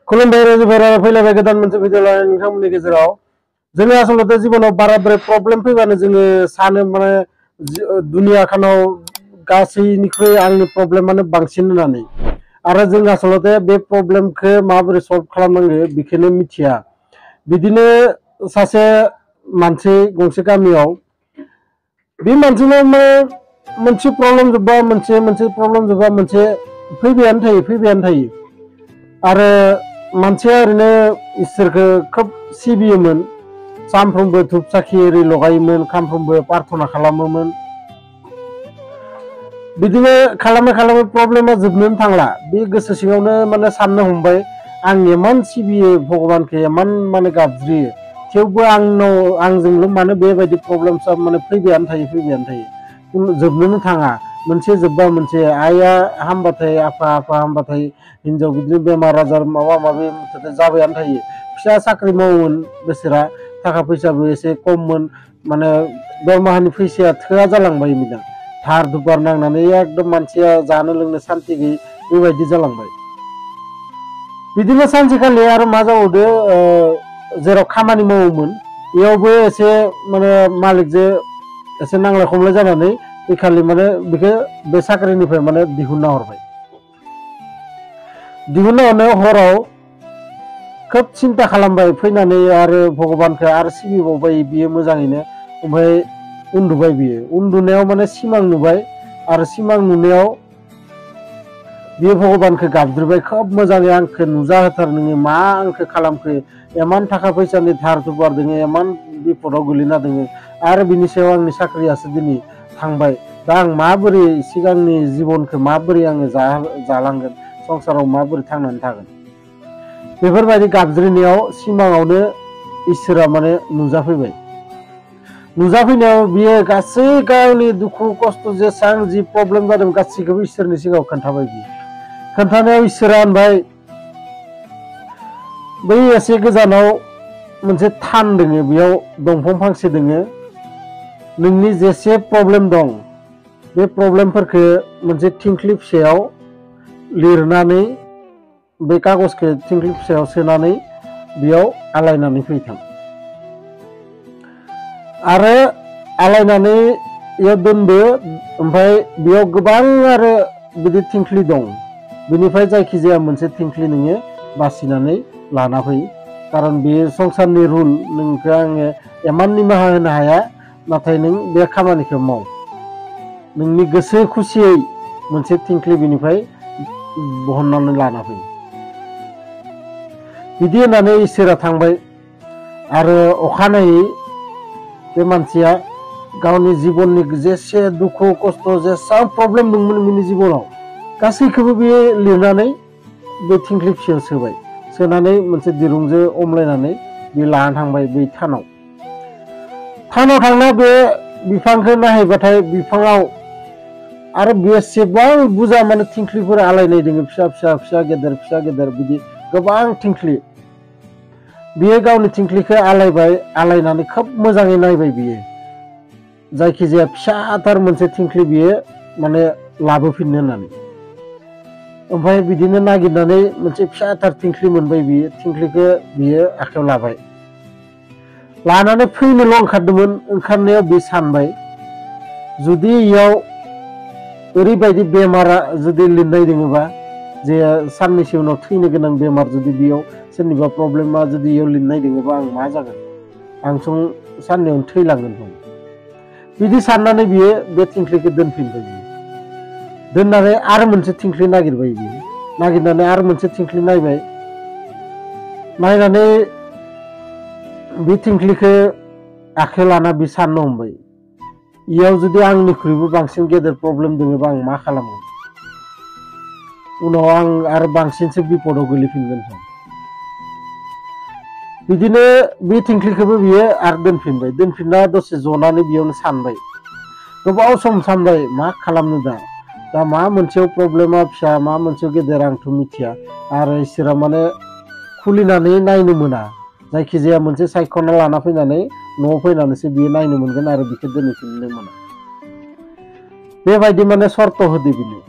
खुलुमबाय रायजोफोरा फैलायबाय गोदान मोनसे भिडिअ लानानै नोंथांमोननि गेजेराव जोङो आसलते जिबनाव बाराद्राय प्रब्लेम फैबानो जोङो सानो माने दुनिया खानाव गासैनिख्रुइ आंनि प्रब्लेमानो बांसिन होननानै आरो जों आसलते बे प्रब्लेमखौ माबोरै सल्भ खालामनांगौ बेखौनो मिथिया। बिदिनो सासे मानसि गंसे गामियाव बे मानसिनाव मोनसे प्रब्लेम जोबबा मोनसे प्रब्लेम जोबबा मोनसे फैबायानो थायो आरो मानसिया ओरैनो इसोरखौ खोब सिबियोमोन, सानफ्रोमबो धुप साखि एरि लगायोमोन, सानफ्रोमबो प्रार्थना खालामोमोन। बिदिनो खालामै प्रब्लेमा जोबनोनो थांला। बे गोसो सिङावनो माने साननो हमबाय, आं इमान सिबियो भगबानखौ, इमान माने गाबज्रियो, थेवबो आंजोंल' मानो बेबायदि प्रब्लेमसा माने फैबायानो थायो जोबनोनो थाङा। मोनसे जोबबा मोनसे, आइया हामबाथाय आफा हामबाथाय हिनजाव बिदिनो बेमार आजार माबा माबि जाबायानो थायो। फिसा साख्रि मावोमोन बेसोरा, थाखा फैसाबो एसे खममोन, माने दरमाहानि फैसाया थोआ जालांबाय। मोजां धार दुबार नांनानै एकदम मानसिया जानो लोंनो सान्थि गैयै बेबायदि जालांबाय। बिदिनो सानसेखालि आरो मा जाबावदो, जेराव खामानि मावोमोन बेयावबो एसे माने मालिकजों एसे नांलाय खमलाय जानानै बेखालि माने बेखौ बे साख्रिनिफ्राय माने दिहुनना हरबाय। दिहुनना हरनायाव हराव खोब सिन्था खालामबाय, फैनानै आरो भगबानखौ आरो सिबिबावबाय बियो मोजाङैनो। ओमफ्राय उन्दुबाय बियो। उन्दुनायाव माने सिमां नुबाय आरो सिमां नुनायाव बियो भगबानखौ गाबज्रिबाय, खोब मोजाङै आंखौ नुजाहोथार, नोङो मा आंखौ खालामखो, इमान थाखा फैसानि धार दुबार दोङो, इमान बिपदाव गोलैना दोङो आरो बिनि सायाव आंनि साख्रियासो दिनै थांबाय। दा आं माबोरै सिगांनि जिबनखौ माबोरै आङो जालांगोन, संसाराव माबोरै थांनानै थागोन। बेफोरबायदि गाबज्रिनायाव सिमाङावनो इसोरा माने नुजाफैबाय। नुजाफैनायाव बियो गासै गावनि दुखु खस्थ' जेसां जि प्रब्लेम जादों गासैखौबो इसोरनि सिगाङाव खोन्थाबाय। बियो खोन्थानायाव इसोरा होनबाय, बै एसे गोजानाव मोनसे थान दोङो, बेयाव दंफां फांसे दोङो, नोंनि जेसे प्रब्लेम दं बे प्रब्लेमफोरखौ मोनसे थिंख्लि फिसायाव लिरनानै, बे कागजखौ थिंख्लि फिसायाव सोनानै बेयाव आलायनानै फैथां आरो आलायनानै बेयाव दोनदो। ओमफ्राय बेयाव गोबां आरो बिदि थिंख्लि दं, बिनिफ्राय जायखिजाया मोनसे थिंख्लि नोङो बासिनानै लाना फै। खारन बेयो संसारनि रुल, नोंखौ आङो इमान निमाहा होनो हाया, नाथाय नों बे खामानिखौ माव। नोंनि गोसो खुसियै मोनसे थिंख्लि बिनिफ्राय बहननानै लाना फै। बिदि होननानै इसोरा थांबाय आरो अखानायै बे मानसिया गावनि जिबननि जेसे दुखु खस्थ' जेसेबां प्रब्लेम दंमोन बिनि जिबनाव गासैखौबो बियो लिरनानै बे थिंख्लि फिसायाव सोबाय। सोनानै मोनसे दिरुंजों अमलायनानै बे लाना थांबाय बै थानाव थांना बे बिफांखौ नायहैबाथाय बिफाङाव आरो बेसेबां बुरजा माने थिंख्लिफोर आलायनाय दङ, फिसा गेदेर बिदि गोबां थिंख्लि। बियो गावनि थिंख्लिखौ आलायबाय, आलायनानै खोब मोजाङै नायबाय बियो, जायखिजाया फिसाथार मोनसे थिंख्लि बियो माने लाबोफिननो होननानै। ओमफ्राय बिदिनो नागिरनानै मोनसे फिसाथार थिंख्लि मोनबाय। बियो थिंख्लिखौ बियो आखायाव लाबाय, लानानै फैनोल' ओंखारदोंमोन। ओंखारनायाव बे सानबाय, जुदि इयाव ओरैबायदि बेमारा जुदि लिरनाय दङबा, जे साननैसो उनाव थैनो गोनां बेमार जुदि बेयाव सोरनिबा प्रब्लेमा जुदि इयाव लिरनाय दङबा आं मा जागोन, आं साननैयावनो थैलांगोन। बिदि साननानै बियो बे थिंख्लिखौ दोनफिनबाय। बियो दोननानै आरो मोनसे थिंख्लि नागिरबाय। बियो नागिरनानै आरो मोनसे थिंख्लि नायबाय, नायनानै बे थिंख्लिखौ आखायाव लाना बे साननो हमबाय, इयाव जुदि आंनिख्रुइबो बांसिन गेदेर प्रब्लेम दङबा आं मा खालामगोन, उनाव आं आरो बांसिनसो बिपदाव गोलैफिनगोन। बिदिनो बे थिंख्लिखौबो बियो आरो दोनफिनबाय। दोनफिनना दसे जनानै बेयावनो सानबाय, गोबाव सम सानबाय, मा खालामनो दा मा मोनसेयाव प्रब्लेमा फिसा, मा मोनसेयाव गेदेर आंथ' मिथिया। आरो इसोरा माने खुलिनानै नायनो मोना, जायखिजाया मोनसे सायख'ना लाना फैनानै न'आव फैनानैसो बियो नायनो मोनगोन आरो बिखौ दोनफिननो मोना। बेबायदि माने सर्त होदो बिनो।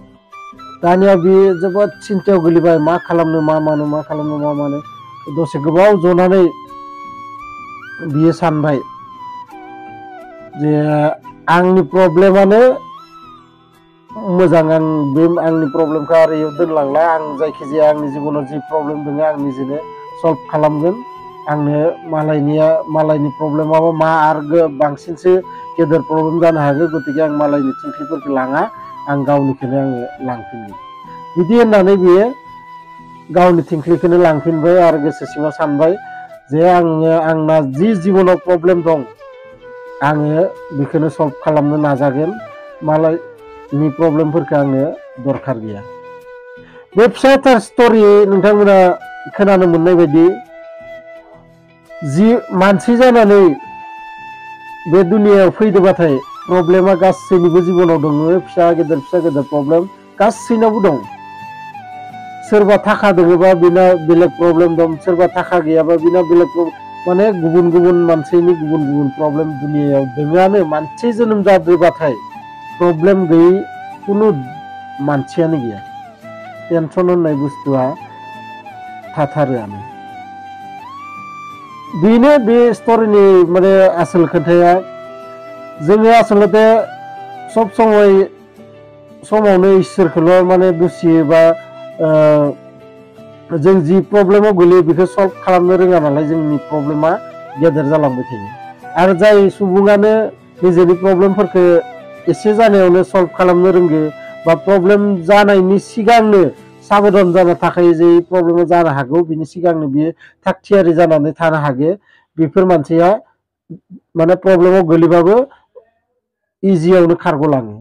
दानिया बे जोबोद चिन्तायाव गोलैबाय मा खालामनो मा मानो दसे गोबाव जनानै बियो सानबाय जे आंनि प्रब्लेमानो मोजां आं बे आंनि प्रब्लेमखौ आरो इयाव दोनलांला आं जायखिजाया आंनि जिबनाव जि प्रब्लेम दङ आं निजेनो सल्भ खालामगोन आंनो मालायनि प्रब्लेमाबो मा आरो बांसिनसो गेदेर प्रब्लेम जानो हागौ गतिके आं मालायनि थिंख्लिफोरखौ लाङा आं गावनिखौनो आङो लांफिनगोन बिदि होननानै बियो गावनि थिंख्लिखौनो लांफिनबाय आरो गोसो सिङाव सानबाय जे आंना जि जिबनाव प्रब्लेम दं आङो बेखौनो सल्भ खालामनो नाजागोन मालायनि प्रब्लेमफोरखौ आंनो दरखार गैया बे फिसाथार स्ट'रि नोंथांमोना खोनानो मोननाय बायदि जि मानसि जानानै बे दुनियायाव फैदोंबाथाय प्रब्लेमा गासैनिबो जिबनाव दङ फिसा गेदेर प्रब्लेम गासैनावबो दं सोरबा थाखा दोङोबा बिना बेलेग प्रब्लेम दं सोरबा थाखा गैयाबा बिना बेलेग माने गुबुन गुबुन मानसिनि गुबुन गुबुन प्रब्लेम दुनियायाव दोङानो मानसि जोनोम जादोंबाथाय प्रब्लेम गैयै कुनु मानसियानो गैया टेनसन होननाय बुस्थुआ थाथारोआनो बेनो बे स्ट'रिनि माने आसोल खोथाया जोङो आसलते सब समावनो इसोरखौल' माने दुसियोबा जों जि प्रब्लेमाव गोलैयो बेखौ सल्भ खालामनो रोङा नालाय जोंनि प्रब्लेमा गेदेर जालांबाय थायो आरो जाय सुबुङानो निजेनि प्रब्लेमफोरखौ एसे जानायावनो सल्भ खालामनो रोंगो बा प्रब्लेम जानायनि सिगांनो साबधान जाना थाखायो जे प्रब्लेमा जानो हागौ बिनि सिगांनो बियो थाग थियारि जानानै थानो हागो बेफोर मानसिया माने प्रब्लेमाव गोलैबाबो इजियावनो खारग'लाङो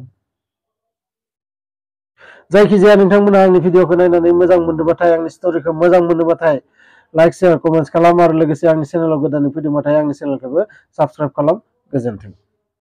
जायखिजाया नोंथांमोना आंनि भिडिअखौ नायनानै मोजां मोनदोंबाथाय आंनि स्ट'रिखौ मोजां मोनदोंबाथाय लाइक शेयार कमेन्ट्स खालाम आरो लोगोसे आंनि चेनेलाव गोदानै फैदोंबाथाय आंनि चेनेलखौबो साबस्क्राइब खालाम गोजोन्थों।